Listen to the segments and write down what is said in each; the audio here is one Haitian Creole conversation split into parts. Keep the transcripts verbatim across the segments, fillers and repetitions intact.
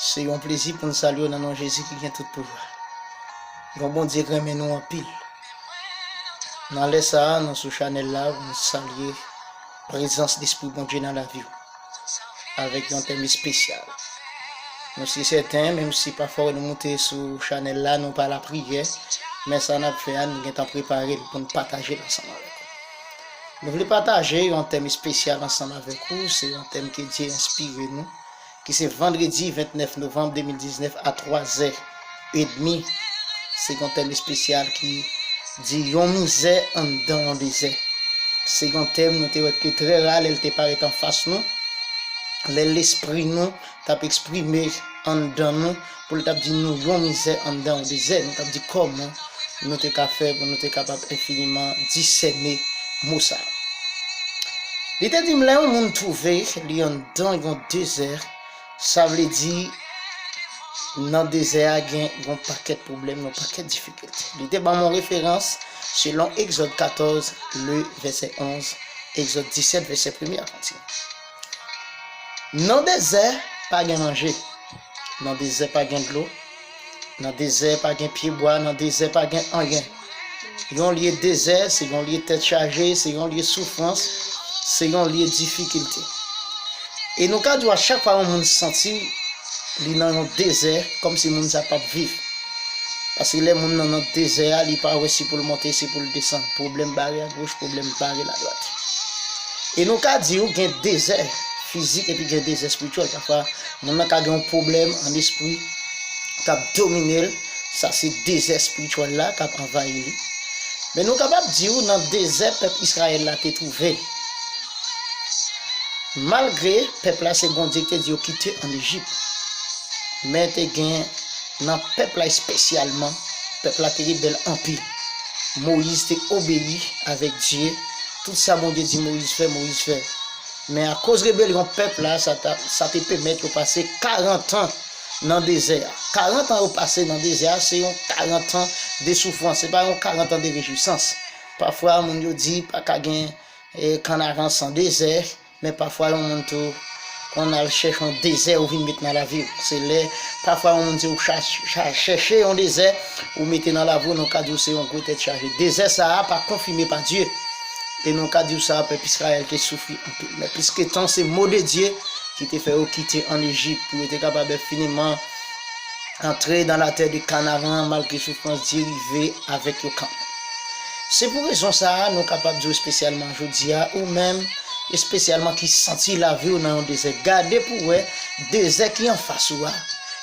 Se yon plezi pou n salye w nan non Jezi ki gen tout pouvwa. Yon Bondye k renmen nou anpil. Nan lè sa a, nou sou chanèl la pou n salye prezans Lespri Bondye nan lavi w avèk yon tèm espesyal. Nou si sèten, menm si pafwa nou moute sou chanèl la, nou pa lapriyè, men sa n ap fè a, nou gentan prepare l pou n pataje l ansanm avèk ou. Nou vle pataje yon tèm espesyal ansanm avèk ou, se yon tèm ke Dye enspire nou, ki se vandredi vennèf novanm de mil diznèf a twa zè edmi. Se yon tèm espesyal ki di yon mizè anndan yon dezè. Se yon tèm nou te wè ke trè ra lè l te parèt anfas nou, lè lespri nou t ap eksprime anndan nou, pou l t ap di nou yon mizè anndan yon dezè, nou t ap di kòman nou te ka fè pou nou te kapab enfiniman disène mo sa a. Li te di m, lè yon moun twouve li anndan yon dezè, sa vle di nan dezè a gen yon pakèt pwoblèm, yon pakèt difikilte. Li te ban m yon referans selon Egzòd katòz, le vèsè onz, Egzòd disèt, vèsè premye a kontinye. Nan dezè, pa gen manje. Nan dezè, pa gen dlo. Nan dezè, pa gen pyebwa. Nan dezè, pa gen anyen. Yon lye dezè, se yon lye tèt chaje, se yon lye soufrans, se yon lye difikilte. E nou ka di w a chak fwa yon moun santi li nan yon dezè, kòmsi moun sa p ap viv. Paske lè moun nan nan dezè a, li pa wè si pou l monte, si pou l desann. Pwoblèm bare agoch, pwoblèm bare ladwat. E nou ka di w gen dezè fizik epi gen dezè espirityèl. Pafwa, moun nan ka gen yon pwoblèm an espri k ap domine l. Sa se dezè espirityèl la k ap anvayi li. Men nou kapab di w nan dezè pèp Izrayèl la te twouve l. Malgre pèp la se Bondye ki te di yo kite ann Ejip, men te gen nan pèp la espesyalman, pèp la te rebèl anpil. Moyiz te obeyi avèk Dye. Tout sa Bondye di Moyiz fè, Moyiz fè. Men akoz rebelyon pèp la, sa ta, sa te pèmèt yo pase karant an nan dezè a. Karant an yo pase nan dezè a, se yon karant an de soufrans, se pa yon karant an de rejwisans. Pafwa, moun yo di pa ka gen, e, Kanaran san dezè, men pafwa yon moun tou konn al chèche yon dezè ou vin met nan lavi w. Se lè pafwa yon moun di ou cha-, cha-, chèche yon dezè ou mete nan lavi w, nou ka di w se yon gwo tèt chaje. Dezè sa a pa konfime pa Dye. E nou ka di w sa a, pèp Izrayèl te soufri anpil. Men pliske tan, se mo de Dye ki te fè yo kite ann Ejip pou yo te kapab enfiniman antre dans la terre de Canaan, malgre soufrans Dye rive avèk yo kanmenm. Se pou rezon sa a, nou kapab di w espesyalman jodi a, ou menm, espesyalman ki santi lavi w nan yon dezè, gade pou w wè dezè ki anfas ou a.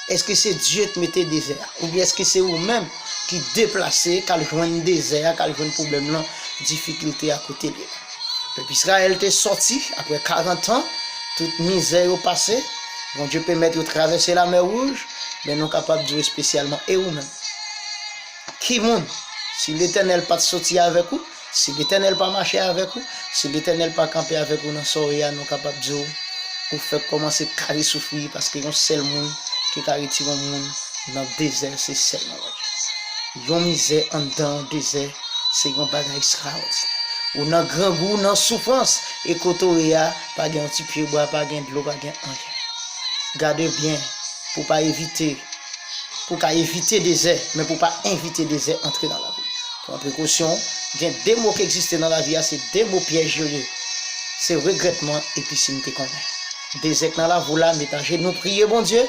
Èske se Dye k mete dezè a? Oubyen èske se ou menm ki deplase, k al jwenn dezè a, k al jwenn pwoblèm lan, difikilte a kote l ye? Pèp Izrayèl te sòti apre karant an, tout mizè yo pase, Bondye pèmèt yo travèse Lamè Wouj, men nou kapab di w espesyalman, e ou menm? Ki moun, si Letènèl pa t sòti avèk ou, si Letènèl pa mache avèk ou, si Letènèl pa kanpe avèk ou nan sa w ye a, nou kapab di w, ou fèk kòmanse kare soufri paske yon sèl moun ki ka retire yon moun nan dezè, se sèlman Bondye. Yon mizè anndan yon dezè, se yon bagay ekstraòdinè. Ou nan grangou, nan soufrans, e kote w ye a, pa gen yon ti pyebwa, pa gen dlo, pa gen anyen. Gade byen pou w pa evite, pou w ka evite dezè, men pou w pa envite dezè antre nan lavi w. Pran prekosyon, gen de mo ki egziste nan lavi a, se de mo pyèj yo ye. Se regrètman epi si m te konnen. Dezè k nan lavi w la, met ajenou, priye Bondye,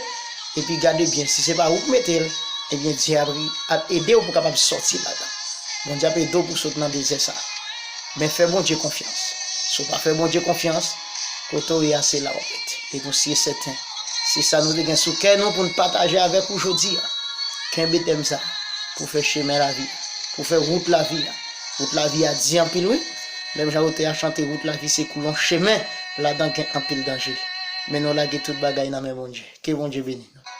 epi gade byen, si se pa ou k mete l, ebyen, Dye ap, ap ede w pou w kapab sòti ladan. Bondye ap ede w pou w sot nan dezè sa a. Men fè Bondye konfyans. Si w pa fè Bondye konfyans, kote w ye a, se la w ap rete. E nou si e sèten, se sa nou te gen sou kè nou pou n pataje avèk ou jodi a. Kenbe tèm sa a pou fè chemen lavi a, pou fè wout lavi a. Wout lavi a di anpil, wi. Menm jan otè a chante, wout lavi se kou yon chemen, ladan gen anpil danje. Men nou lage tout bagay nan men Bondye. Ke Bondye beni nou.